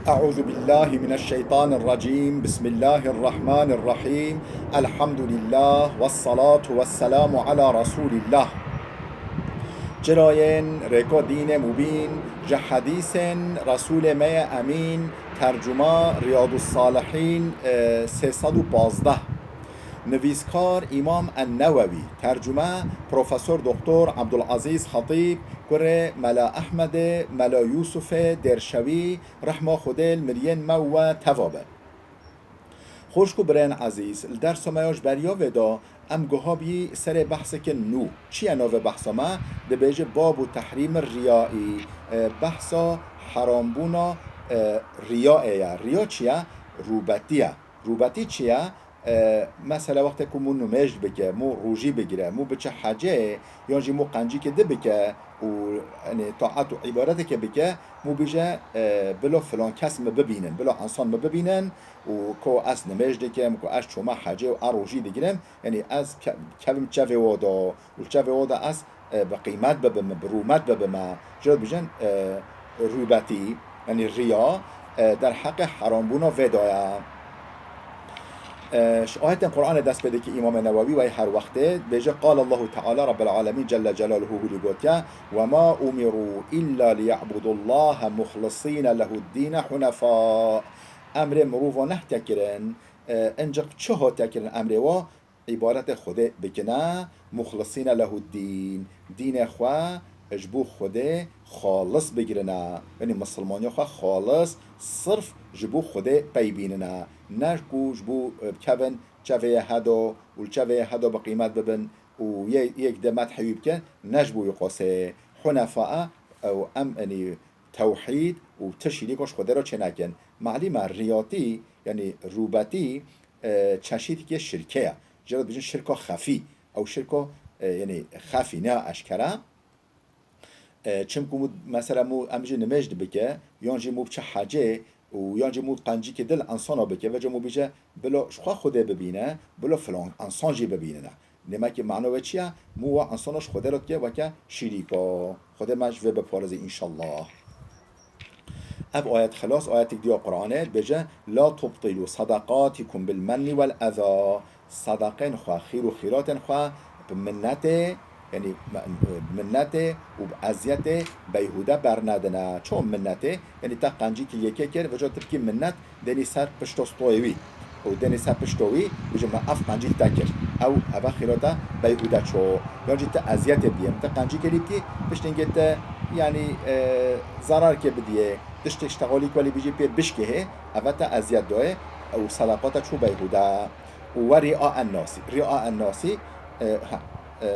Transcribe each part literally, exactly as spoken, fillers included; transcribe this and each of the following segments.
أعوذ بالله من الشيطان الرجيم. بسم الله الرحمن الرحيم. الحمد لله والصلاة والسلام على رسول الله. Çirayên rêka dînê mubîn, ji hedîsên Resûlê me ye Emîn, tercuma Riyadus Salihîn, e, sê sed û pazdeh. Nivîskar Îmam En-Newewî, tercume Profesor Doktor Abdulazîz Xetîb, kurê Mela Ehmedê, Mela Yûsufê Dêrşewî, rehma Xwedê li miriyên me û we teva be. Xwişk û birên ezîz, li dersa me ya ji beriya vê de em guha bî serê behsekê nû. Çi ye navê behsa me? Dibêje Babu Tehrîmi Riyaî, e, behsa herambûna, e, riyayê ye. Riya çi ye? Rûbetî ye. Rûbetî çi ye? E, mesela wextê ku mû nimêj bike, mû rojî bigire, mû biçe hecê, yan jî mû qencîkê di bike û, yanî, taet û îbadetekê bike, mû bîje, e, bilo filan kes mi bibînin, bilo ensan mi bibînin û ku ez nimêj dikim, ku ez çûme hecê û ez rojî digirim, yanî ez ke-, kevim çevê wa da û çevê wa da ez e, bi qîmet bibime, bi rûmet bibime. Ji dibêjin, e, rûbetî, yanî riya, e, derheqê herambûna vê de ye. E, ji ayetên Qur'anê dest pê dike Îmamê Newewî, wey her wextê dibêje, قال الله تعالى، رب العالمين جل جلاله hûlî gotiye, وما أمروا إلا ليعبدوا الله مخلصين له الدين حنفاء. Emrê mirova nehtiye kirin, e, inciq çi hatiye kirin emrê wa? Îbadetê Xwedê bikine, muxlisîne lehu dîn, dînê xwe ji bo Xwedê xalis bigirine. Yanî misilmaniya xwe xalis, sirf ji bo Xwedê pey bînine. Ne ku ji bo, e, bikevin çevê ye hedo û li çevê ye hedo bi qîmet bibin û yê-, yek de medhê wî bike, ne ji bo wî qasê. Hunefa e, ew em, yanî tewhîd û ti şirîko ji Xwedê re çênekin. Malî me riyatî, yanî rûbetî, e, çeşîdekê şirkê ye. Jê re dibêjin şirka xefî. Ew şirka, e, yanî xefî, ne eşkere. E, çimku mû, mesela mû em jî nimêj dibike, yan jî mû biçe hecê û yan jî mû qencîkê dil ensana bike, veca mû bîje, bilo ji xwe Xwedê bibîne, bilo filan ensan jî bibînine. Demekî mano wê çi ye? Mû wa ensana ji Xwedê re dike weke şirîka. Xwedê me ji vê biparêze înşallah. Ev ayet xilas, ayetek diya Qur'anê dibêje, لا تبطلوا صدقاتكم بالمن والأذى. Sedaqên xwe, xîr û xîratên xwe bi minnetê, yanî me-, bi minnetê û bi eziyetê beyhûde bernedine. Çawa minnetê? Yanî te qencîkî yekê kir, veca tu bikî minnet, denî ser pişta stoyê wî û denî ser pişta wî, bêje, me ev qencîk te kir. Ew, eve xîrata beyhûde ço. Yan jî te eziyetê bidiyê. Min te qencîkê lî bikî, piştî hingê te, yanî, e, zerarkê bidiyê. Tiştê ştexalî ku lî bijî pê bişkihê, eve te eziyet dayê. Ew sedaqata çû beyhûde. Û we ri'a ennasî. Ri'a ennasî, e, ha, e,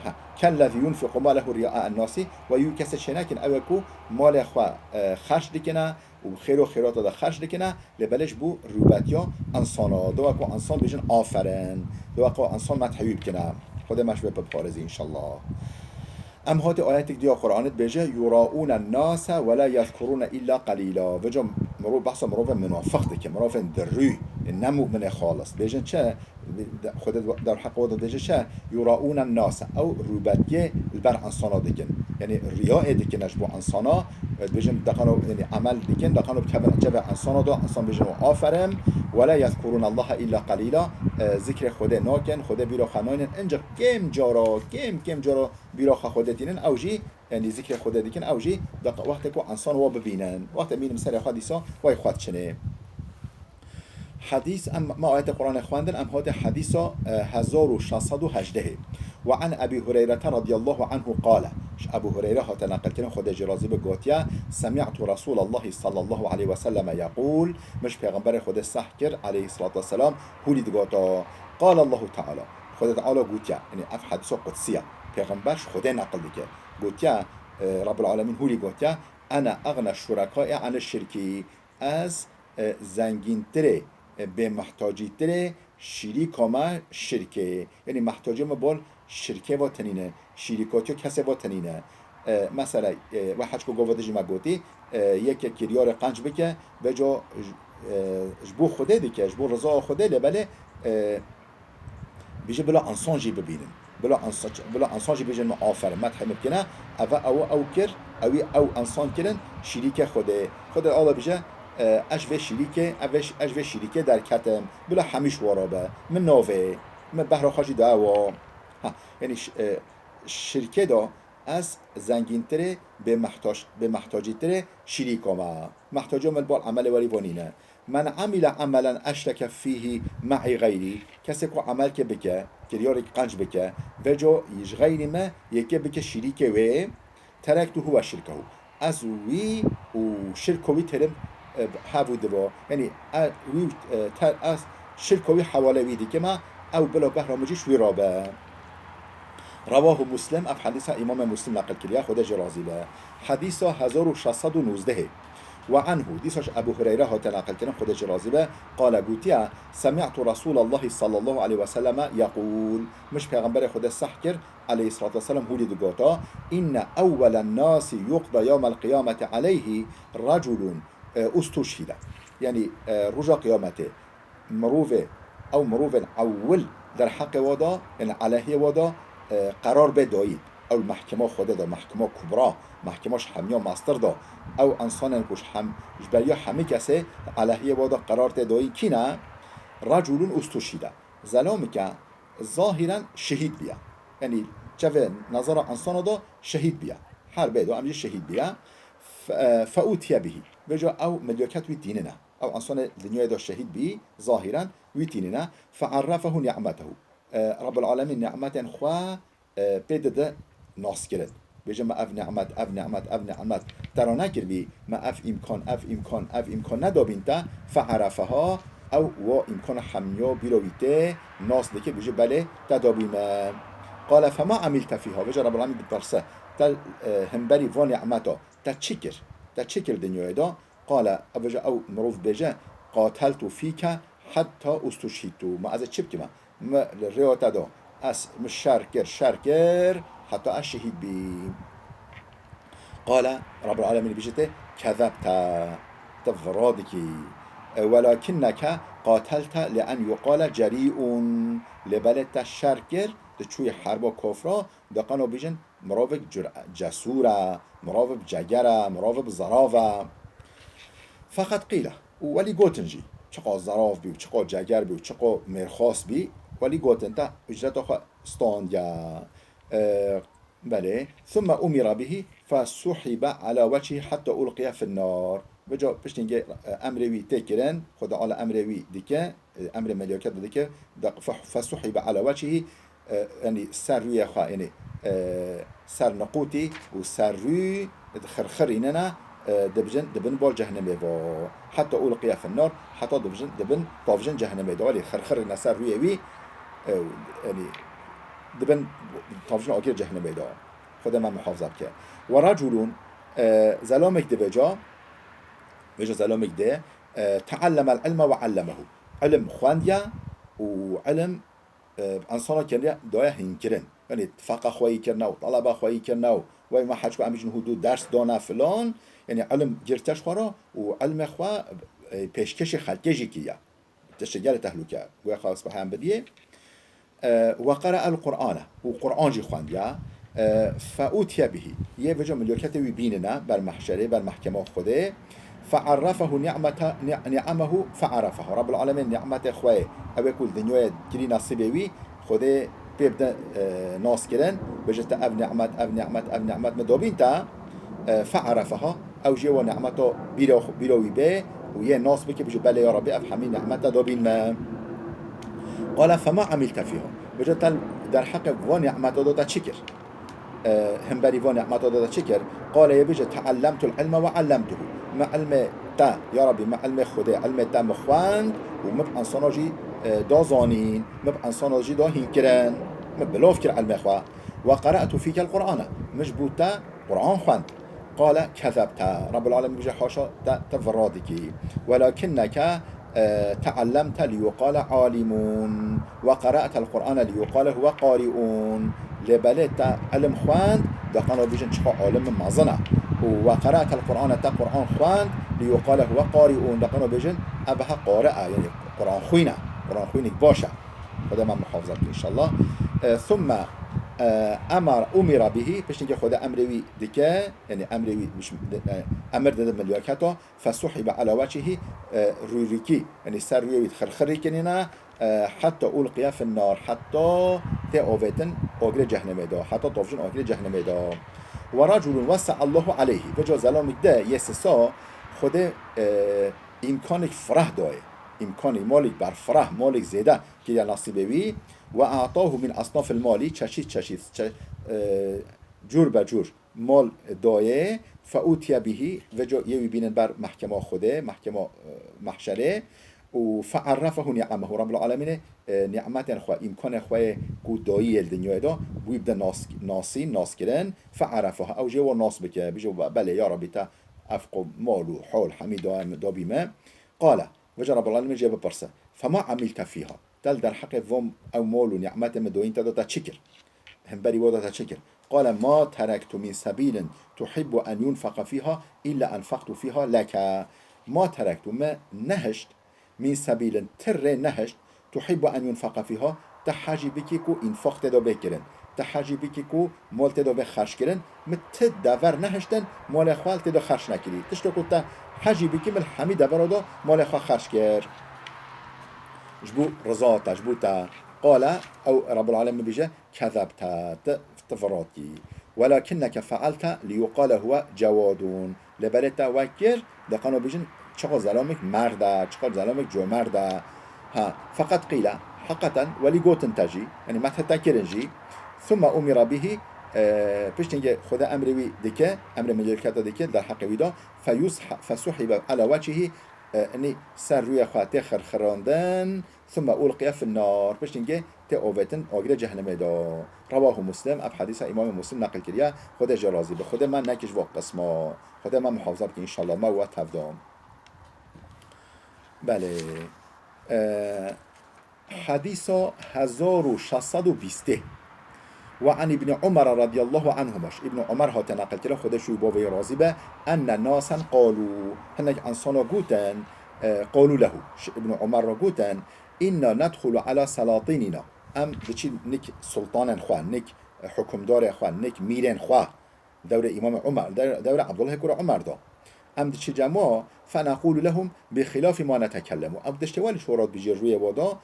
ha. كالذي ينفق ماله رئاء الناس. We yû kesê çênekin, ew ê ku malê xwe, e, xerç dikine, û bi xêr û xêrata de xerc dikine, lê belê ji bo rûbetiya insana, dewa ku insan bêjin aferin, dewa ku insan medhê wî bikine. Xwedê me ji vê biparêzî înşallah. Em hatî ayetek diya Qur'anê dibêje, يراءون الناس ولا يذكرون الله إلا قليلا. Veca mirov, behsa mirovên munafiq dike, mirovên dirû, ne mu'minê xalis. Bêjin çi? Xwedê derheqê we de dibêje çi? يراءون الناس. Ew rûbetiyê li ber insana dikin. Yanî riyayê dikin ji bo insana. Dibêjin deqano, yanî emel dikin, deqano bikevin çevê insana de, insan bêjin we aferin. ولا يذكرون الله إلا قليلا. E, zikrê Xwedê nakin, Xwedê bîra xwe naynin. Inciq kêm cara, kêm, kêm cara bîra xwe Xwedê tînin. Ew jî, yanî zikrê Xwedê dikin, ew jî deq-, wextê ku insan we bibînin. Wextê mînim serê xwe dîsa wey xwe diçinê. Hedîs, em, me ayetê Qur'anê xwendin, em hatê hedîsa, e, hezar û şeş sed û hejdehê. وعن أبي هريرة رضي الله عنه قال. Ji Ebu Hureyre hate neqilkirin, Xwedê jê razî be, gotiye, سمعت رسول الله صلى الله عليه وسلم يقول. Min ji Pêxemberê Xwedê seh kir, aleyhissalatu vesselam, hûlî digota, قال الله تعالى. Xwedê Teala gotiye, yanî ev hedîsa qudsî ye. Pêxember ji Xwedê neqil dike. Gotiye, e, Rabbul Alemîn hûlî gotiye, أنا أغنى الشركاء عن الشرك. Ez, e, zengîntirê, e, bêmihtacîtirê şîrîka me şirkê. Yanî mihtacê me bol şirkê ve tenîne, şîrîkatiya kesê ve tenîne. E, mesela, e, we heçko gova dijî me gotî, e, yeke kiryarê qenc bike, veca, e, ji bo Xwedê dike, ji bo rizaya Xwedê, lê belê, e, Bêje bila insan jî bibînin. Bila insa-, bila insan jî bêjin min aferin, medhê min bikine. Eve ew, ew kir, ewî ew insan kirin şîrîkê Xwedê. Xwedê ala bêje, e, ez ji vê şîrîkê, ez vê, ez ji vê şîrîkê derketim. Bila hemî ji we re be. Min navê, min behra xwe jî da ewa. Ha, yanî ş-, e, şirkê de ez zengîntirê, bêmehtac-, bêmehtacîtirê şîrîka me. Mehtaca min li bal emelê werî vanîne. Men amile amelen eşreke fîhî me'î xeyrî. Kesê ku emelkê bike, kiryarek qenc bike, veco ji xeyrî me yekê bike şîrîkê wê, terektuhu ve şirkehu. Ez wî û şirko wî terim, e, hev û divo. Yanî, e, wî, e, te-, ez şirko wî hewale wî dikime, ew bila behra min jî ji wî rabe. Rewahu Muslim, ev hedîsa Îmamê Muslim neqil kiriye, Xwedê jê razî be. Hedîsa hezar û şeş sed û nozdehê. Ve anhu, dîsa ji Ebu Hureyre hate neqilkirin, Xwedê jê razî be, qale gotiye, semi'tu Resûlallahi sallallahu aleyhi ve selleme yeqûl, min ji Pêxemberê Xwedê seh kir, aleyhissalatu vesselam, hûlî digota, inne ewwelen nasi yuqda yewmel qiyameti aleyhi reculun, e, ustushhide. Yanî, e, roja qiyametê, mirovê, ew mirovên ewil derheqê we de, yanî aleyhê we de, e, qerar bê dayîn. Ew li mehkema Xwedê de, mehkema kubra, mehkema ji hemiya mestir de, ew însanên ku ji hem-, ji beriya hemî kesê aleyhê we de qerar tê dayîn kî ne? Reculun ustuşhîde. Zelamike zahiren şehîd biye. Yanî çavê nezara însana de şehîd biye. Herbê de em jî şehîd biye. Fe-, e, feutiye bihî. Vêca ew milyoket wî tînine. Ew însanê dinyayê de şehîd bî, zahiren wî tînine. Fe'errefehu ni'metehu. E, Rabbul Alemîn ni'metên xwe, e, pê dide naskirin. Bêje me ev ni'met, ev ni'met, ev ni'met te ra nekiribî, me ev îmkan, ev îmkan, ev îmkan nedabîn te, fe'erefeha, ew wa îmkana hemiya bîra wî tê, nas dike, bêje belê te dabî me. Qale fema emilte fîha. Vêca Rabbul Alemîn dipirse, te, e, hemberî va ni'meta, te çi kir? Te çi kir dinyayê de? Qale, ev ji ew mirov bêje, qateltu fîke hetta ustuşhîdtu. Ma ez ê çi bikime? Mi li rêya te de, ez, mi şer kir, şer kir, heta ez şehîd bîm. Qale, Rabbul Alemîn bêje tê, kezebte, tu vira dikî. E, welakinneke qatelte li en yuqale cerî'un. Lê belê te şer kir, tu çûyî herba kofra, diqano bêjin, mirovek cur-, cesûr e, mirovek bi ceger e, mirovek bi zerav e. Feqet qîle, û welî gotin jî, çiqa zerav bî û çiqa ceger bî û çiqa mêrxas bî, welî gotin te ucreta xwe standiye. E, belê. Thumme umira bihî fesuhibe ala wechihî hetta ulqiye fin nar. Vêca piştî hingê, e, emrê wî tê kirin, Xweda Teala emrê wî dike, e, emrê melûket dike, da-, fe-, fesuhibe ala wechihî, e, yanî ser rûyê xwe, yanî, e, ser niqûtî û ser rû xirxirînine, e, dibijin, dibin bal cehennemê ve. Heta ulqiye fin nar, heta dibijin, dibin tavjin cehennemê de. Welî xirxirîne ser rûyê wî, e, yanî dibin tavjin agirê cehennemê de. Xwedê me muhafaza bike. Ve reculun, e, zelamek di vêca, vêca zelamek di, e, teallemel ilme ve allemehu. Ilim xwendiye û ilim, e, insana kiriye daye hînkirin. Yanî tifaqa xwe yî kirine û taleba xwe yî kirine û wey me heçku em jin hûdû ders dane filan. Yanî ilim girte ji xwe re û ilmê xwe, e, pêşkêşî xelkê jî kiriye. Tiştê gelê tehlûke. Goya xwe sibehan bidiyê. E, ve qere'el Qur'ane. Û Qur'an jî xwendiya. E, fe utiye bihî. Yê vêca miloketê wî bînine ber mehşerê, ber mehkema Xwedê. Fe arrafehu ni'mete, ni-, ni'amehu fe arafaha. Rabbul Alemîn ni'metê xwe, ew ê ku li dinyayê kirî nesîbê wî, Xwedê pê bide, e, nas kirin, bêje te ev ni'met, ev ni'met, ev ni'met min dobîn te, e, fe arafaha, ew jê wa ni'meta bîra, bîra wî bê û yê nas bike, bêje belê ya Rabbî, ev hemî ni'met te dobîn me. Qale fema emilte fîha. Bêje te derheqê va ni'meta de te çi kir? E, hemberî va ni'meta de te çi kir? Qale yê bêje teallemtul ilme ve allemtuhu. Me ilmê te, ya Rabbî, me ilmê Xwedê, ilmê te min xwend û min bi insana jî, e, da zanîn, min bi insana jî da hînkirin. Min bilov kir ilmê xwe. Ve qere'tu fîkel Qur'ane. Min ji bo te Qur'an xwend. Qale kezebte. Rabbul Alemîn bêje haşa te, te vira dikî. Welakinneke, e, teallemte liyuqale alimun. Ve qere'tel Qur'ane liyuqale huve qari'un. Lê belê te ilim xwend, daqeno bêjin çiqa alim mezin e. Û ve qere'tel Qur'ane te Qur'an xwend, liyuqale huve qari'un. Daqeno bêjin ev he qari e, yanî Qur'an xwîn e. Qur'an xwînik baş e. Xwedê me muhafaza bike înşallah. E, thumme E, emar, umira bihi, piştî ke Xwedê emrê wî dike, yanî emrê wî, e, emir dide milyaketa, fesuhibe ala wechihî, e, rûrîkî, yanî ser rûyê wî xirxirî kirîne, e, hetta ulqiye fin nar, hetta tê avêtin agirê cehnemê de, hetta dovjin agirê cehnemê de. Ve raculun wesse'allahu aleyhi, vêca zelamik de yê sisa Xwedê, e, îmkanik fireh dayê, îmkanî malîk berfireh, malîk zêde kiriye nasîbê wî. Ve a'tahu min asnafil malî, çeşît çeşît, çe-, e, cûr be cûr mal dayê, fe utiye bihî, vêca yê wî bînin ber mehkema Xwedê, mehkema, e, mehşerê, û fe arrafehu ni'amehu, Rabbul Alemînê, e, ni'metên xwe, îmkanên xwe yê ku dayî yê li dinyayê de, wî bide nas-, nasîn, naskirin, fe arrafehu, ew jê wa nas bike, bije, belê, ya Rabbî, te ev qo-, mal û hol hemî da-, dabî me. Qale, vêca Rabbul Alemîn jê bipirse, fema amilte fîha, te li derheqê van ew mal û ni'metê min doyîn te de te çi kir? Hemberî wê de te çi kir? Qale, ma terektu min sebîlin tuhibbu en yunfeqa fîha illa enfaqtu fîha leke. Ma terektu, me nehişt, min sebîlin, ti rê nehişt, tuhibbu en yunfeqa fîha, te hejî bikî ku înfaq tê de bê kirin, te hejî bikî ku mal tê de bê xerc kirin, min ti dever nehiştin malê xwe tê de xerc nekirî. Tiştê ku te hejî bikî, min hemî devera de malê xwe xerc kir. Ji bo riza te, ji bo te. Qale, ew Rabbul Alemîn bêje, kezebte, te, te firat kî. Welakinneke fealte liyuqale huwe cewadun. Lê belê te we kir, de qano bêjin, çiqa zelamik merd e, çiqa zelamik comerd e. Ha, feqet qîle, heqeten, welî gotin te jî, yanî methê te kirin jî. Thumme umira bihî, e, piştî ke Xwedê emrê wî dike, emrê melûketa dike, derheqê wî de, feyusha-, fesuhibe ala wechihî, e, yanî ser rûyê xwe tê xirxirandin, Thumme ulqiye fin nar. Piştî ke tê avêtin agirê cehennemê de. Rewahu Muslim, ev hedîsa Îmamê Muslim neqil kiriye. Xwedê jê razî be. Xwedê me neke ji va qisma. Xwedê me muhafaza bike înşallah. Me û we tevda. Belê. E, hedîsa hezar û şeş sed û bîstê. Ve an Îbnî Umar radiyallahu anhuma. Ji Îbnî Umar hate neqil kirin, Xwedê ji wî bo vê razî be. Enne nasen qalû. Hinek insana gotin, e, qalû lehu. Ji Îbnî Umar re gotin, Înna nedxulu ala selatînîna. Em diçin nik sultanên xwe, nik hukimdarê xwe, nik mîrên xwe. Dewrê Îmam Umar, de-, dewrê Abdullah kurê Umar da. Em diçin cem wa, fenequlu lehum bi xilafî ma netekellemu. Ew tiştê welî şorat bijî rûyê wa da,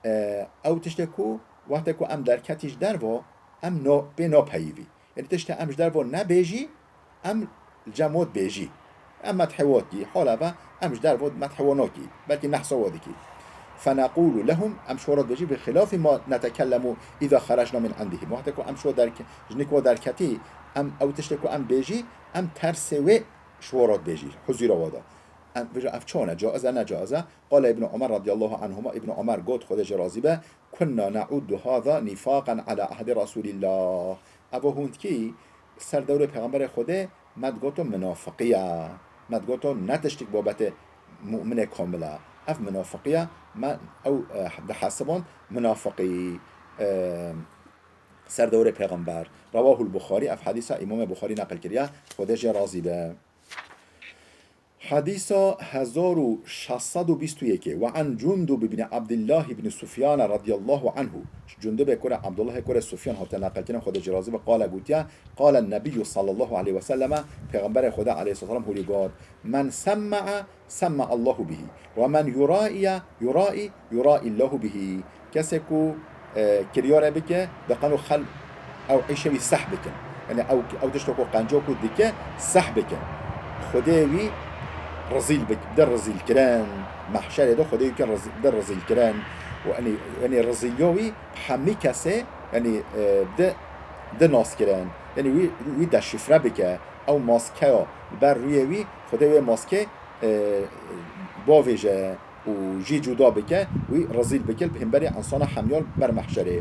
e, ew tiştê ku wextê ku em derketî ji derva, em no-, pê napeyivî. Yanî tiştê em ji derva nebêjî, em li cem wa dibêjî. Em methê wa dikî, hala ve em ji derva methê wa nakî, belkî nehsa wa dikî. Fenequlu lehum, em şorat bêjî, bi xilafî ma netekellemu îza xeracna min indihim. Wextê ku em şo derke-, ji nik wa derketî, em ew tiştê ku em bêjî, em tersê wê şorat bêjî, huzûra wa da. Em bêjî, ev çawa ne, caiz e, ne caiz e? Qale Îbn Umar radiyallahu anhuma, Îbn Umar got, Xwedê jê razî be, Kunna ne'uddu haza nifaqan ala ahdi Rasulillah. Evo hûn dikî ser dewrê Pêxemberê Xwedê me digoto minafiqî ye. Me digoto ne tiştik babetê mu'minê kamil e. Ev minafiqî ye. Me ew, eh, dihesiband minafiqî, eh, ser dewrê Pêxember. Rewahul Buxarî, ev hedîsa Îmamê Buxarî neqil kiriye. Xwedê jê razî be. Hedîsa hezar û şeş sed û bîst û yekê. Ve an Cundub ibn Abdullah ibn Sufyan radiyallahu anhu. Ji Cundubê kurê Abdullahê kurê Sufyan hate neqilkirin, Xwedê jê razî be, qale gotiye, qale Nebiyyû sallallahu aleyhi ve selleme, Pêxemberê Xwedê aleyhisselam hûrî got, Men semme'e, semme'allahu bihi. Ve men yuraiye, yurai, yuraillahu bihi. Kesê ku, e, kiryarê bike, diqeno xel-, ew îşê wî seh bikin. Yanî ew, ew tişto ku qenco ku dike, seh bikin. Xwedê wî rezîl bik-, bide rezîlkirin. Mehşerê de Xwedê wî ke rezî-, bide rezîlkirin. Û yanî, yanî rezîliya wî hemî kesê, yanî, e, bide, bide naskirin. Yanî wî, wî deşifre bike. Ew maskeya li ber rûyê wî, Xwedê wê maskê, e, bavêje. û jî cuda bike, wî rezîl bike li hemberî insana hemyal ber mehşerê.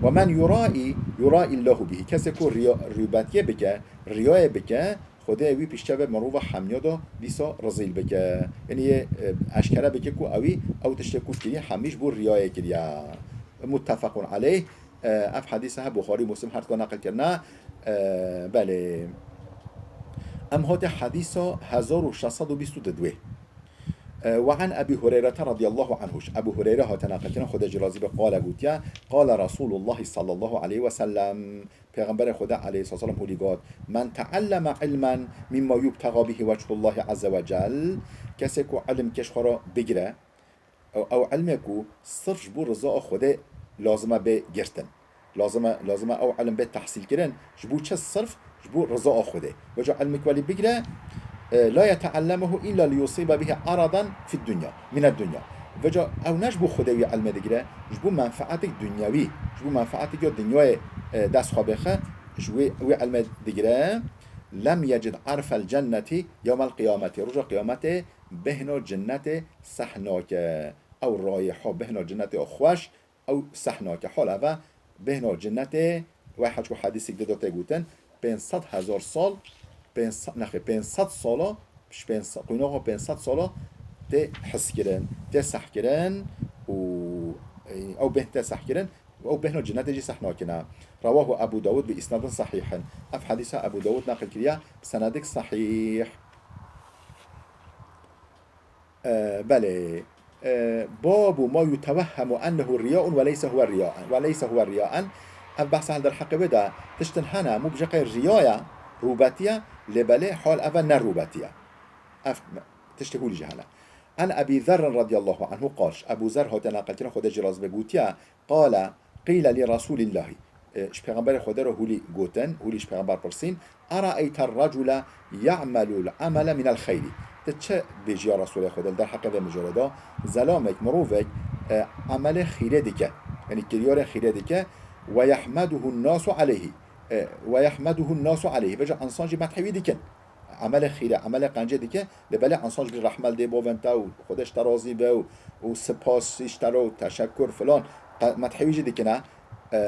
Ve men yurai, yurai Allahu bihi. Kesê ku riya, rûbetiyê bike, riyayê bike, Xwedê wî piştçe ve mirova hemya da dîsa rezîl bike. Yanî yê, e, eşkere bike ku ewî ew tiştê ku kiriye hemî ji bo riyayê kiriye. Muttefequn aleyh. E, ev hedîsa he Buxarî û Muslim her duwa neqil kirine. E, belê. Em hate hedîsa hezar û şeş sed û bîst û du. E, وعن أبي هريرة رضي الله عنه. Ebu Hureyre hate neqilkirin, Xwedê jî razî be, qale gotiye, قال رسول الله صلى الله عليه وسلم. Pêxemberê Xwedê aleyhisselam hûlî got, من تعلم علما مما يبتغى به وجه الله عز وجل. Kesê ku ilim kêş xwe re bigire, ew, ew ilmê ku sirf ji bo riza Xwedê lazim e bê girtin. Lazim e, lazim e ew ilim bê tehsîl kirin. Ji bo çi? Sirf ji bo riza Xwedê. Weca ilmik welî bigire, e, لا يتعلمه إلا ليصيب به عرضا في الدنيا، من الدنيا. Weca ew ne ji bo Xwedê wî ilmê digire, ji bo menfeetik dunyewî, ji bo menfeetik ya dinyayê, e, dest xwe bêxe, ji wê, wê ilmê digire. لم يجد عرف الجنة يوم القيامة. Roja qiyametê bêhna cinnetê seh nake. Ew rayiha bêhna cinnetê xweş, ew seh nake. Hal eve bêhna cinnetê, wê heçku hedîsek dide tê gotin, pênc sed hezar sal, pênc sed, nexê, pênc sed sala, ji pênc sed, qunaxa pênc sed sala tê his kirin, tê seh kirin û, e, ew bêhn tê seh kirin û ew bêhna cinnetê jî seh nakine. رواه أبو داود بإسناد صحيح. Ev hedîsa Ebû Dawud neqil kiriye bi senedek sehîh. E, belê. E, باب ما يتوهم أنه رياء وليس هو رياء، وليس هو رياء. Ev behsa hel derheqê wê de tiştin hene, mû bije qey riya ye, rûbetî ye, lê belê hal ev e ne rûbetî ye. Ev tiştê hûlî jî hene. عن أبي ذر رضي الله عنه قال. Ebû Zer hate neqilkirin, Xwedê jî razî be, gotiye, قال، قيل لرسول الله. E, ji Pêxemberê Xwedê re hûlî gotin, hûlî ji Pêxember pirsîn, أرأيت الرجل يعمل العمل من الخير. Tu çi bêjî ya Resûlê Xwedê li derheqê vê mijarê de? Zelamek, mirovek, e, emelê xîrê dike. Yanî kiryarên xîrê dike. ويحمده الناس عليه. E, ويحمده الناس عليه. Vêca însan jî medhê wî dikin. Emelê xîre, emelê qencê dike, lê belê însan ji bîr rehme li dê bavên te û Xwedê ji te razî be û, û spas ji te re û teşekur filan, qe-, medhê wî jî dikine. E,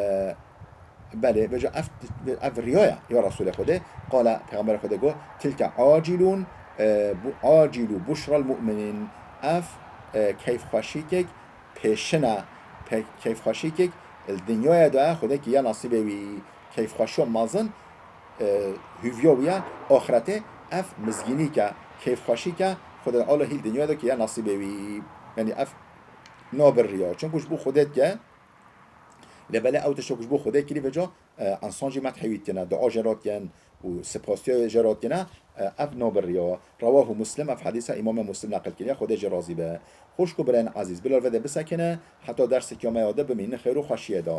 belê, vêca ev, ev riya ye, ya Resûlê Xwedê. Qale, Pêxemberê Xwedê got, تلك عاجل، e, bu-، عاجل بشرى المؤمنين. Ev, e, keyfxweşîkek pêşin e, pe-, keyfxweşîkek li dinyayê de ye, Xwedê kiriye nasîbê wî. Keyfxweşiya mezin, e, hûviya wî ye, axretê, ev mizgînîk e, keyfxweşîk e, Xwedê Teala hîl dinyayê de kiriye nasîbê wî. Yanî ev nabe riya. Çimku ji bo Xwedê dike, lê belê ew tişta ku ji bo Xwedê kirî vêca, e, însan jî medhê wî dikine, dua jê re dikin û sipasiya jê re dikine, e, ev nabe riya. رواه مسلم. Ev hedîsa Îmamê Muslim neqil kiriye, Xwedê jê razî be. Xwişk û birayên ezîz, bila li vê de bisekine, heta derseke ya me ya din bimînin xêr û xweşiyê de.